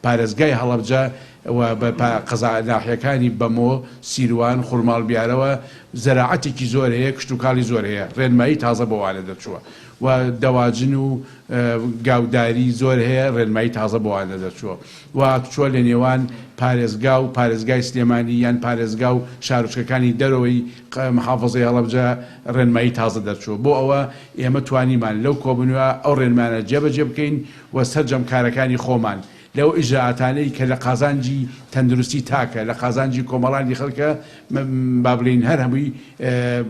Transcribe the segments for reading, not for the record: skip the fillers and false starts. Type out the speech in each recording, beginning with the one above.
پارێزگای هەڵەبجە و بە قەزا ناحیەکانی بەمۆ، سیروان، خورماڵ بیارەوە زەراعەتێکی زۆر هەیە، کشتوکاڵی زۆر هەیە، ڕێنمایی تازە بۆ وانە دەرچووە و دەواجن و گاوداری زۆر هەیە، ڕێنمایی تازە بۆ وانە دەرچووە و هاتوچۆ لە نێوان پارێزگا و پارێزگای سلێمانی یان پارێزگا و شارۆچکەکانی دەرەوەی محافەزەی هەڵەبجە ڕێنمایی تازە دەرچووە. بۆ ئەوە ئێمە توانیمان لەو کۆبوونەوە ئەو ڕێنمایانە جێبەجێ بکەین و سەرجەم کارەکانی خۆمان لەو ئیجرائاتانەی کە لە قازانجی تەندروستی تاکە، لە قازانجی کۆمەڵانی خەڵکە، با بڵێین هەر هەمووی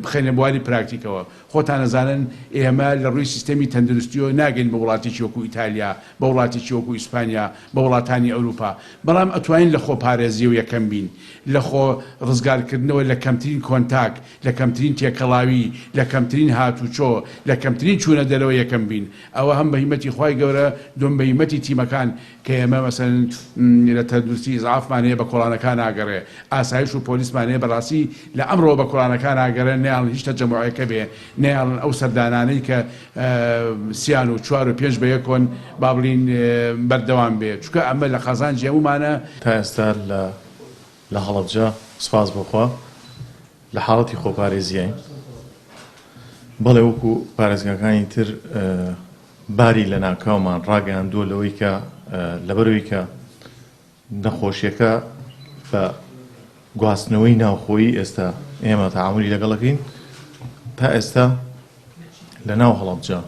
بخەینە بواری پراکتیکەوە. خۆتان ئەزانن ئێمە لە ڕووی سیستەمی تەندروستییەوە ناگەین بە وڵاتێکی وەکوو ئیتالیا، بە وڵاتێکی وەکوو ئیسپانیا، بە وڵاتانی ئەوروپا، بەڵام ئەتوانین لە خۆپارێزییەوە یەکەم بین، لە خۆ ڕزگارکردنەوە لە کەمترین کۆنتاک، لە کەمترین تێکەڵاوی، لە کەمترین هاتوچۆ، لە کەمترین چوونە دەرەوە یەکەم بین. ئەوە هەم بە هیمەتی خوای گەورە، دووەم بە هیمەتی تیمەکان کە ئێمە مەسەلەن لە تەندروستی ئیسعافمان هەیە بە کۆڵانەکان ناگەڕێ، ئاسایش و پۆلیسمان هەیە بەڕاستی لە ئەمڕۆوە بە کۆڵانەکان ناگەڕێن نەیاڵن هیچ تەجەموعێک هەبێ، نەیاڵن ئەو سەردانانەی کە سیان و چوار و پێنج بە یەکۆن با بڵێین بەردەوام بێ، چونکە ئەمە لە قازانجی هەموومانە. تا ئێستا لە لە هەڵەبجە سوپاس بۆ خوا لە حاڵەتی خۆپارێزیین. بەڵێ وەکو پارێزگاکانی تر باری لەناکاومان ڕاگەیاندووە لەوەی کە لەبەرەوەی کە نەخۆشیەکە بە گواستنەوەی ناوخۆیی ئێستا ئێمە تەعامولی لەگەڵ ئەکەین تا ئێستا لە ناو هەڵەبجە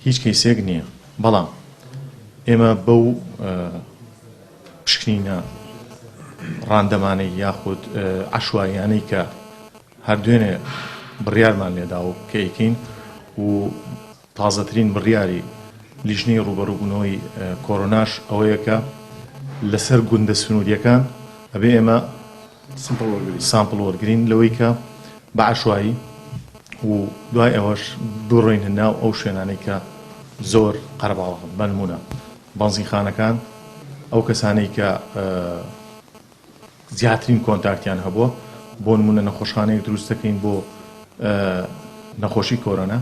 هیچ کەیسێک نییە بەڵام ئێمە بەو پشکنینە ڕاندەمانەی یاخود عەشواییانەی کە هەر دوێنێ بڕیارمان لێدا و کە ئەیکەین و تازەترین بڕیاری لیژنەی ڕووبەڕووبوونەوەی کۆرۆناش ئەوەیە کە لەسەر گوندە سنوورییەکان ئەبێ ئێمە سامپڵ وەرگرین لەوەی کە بە عەشوایی و دوای ئەوەش بڕۆینە ناو ئەو شوێنانەی کە زۆر قەرەباڵغن بە نموونە بەنزینخانەکان ئەو کەسانەی کە زیاترین کۆنتاکتیان هەبووە، بۆ نموونە نەخۆشخانەیەک دروست دەکەین بۆ نەخۆشی کۆرۆنا.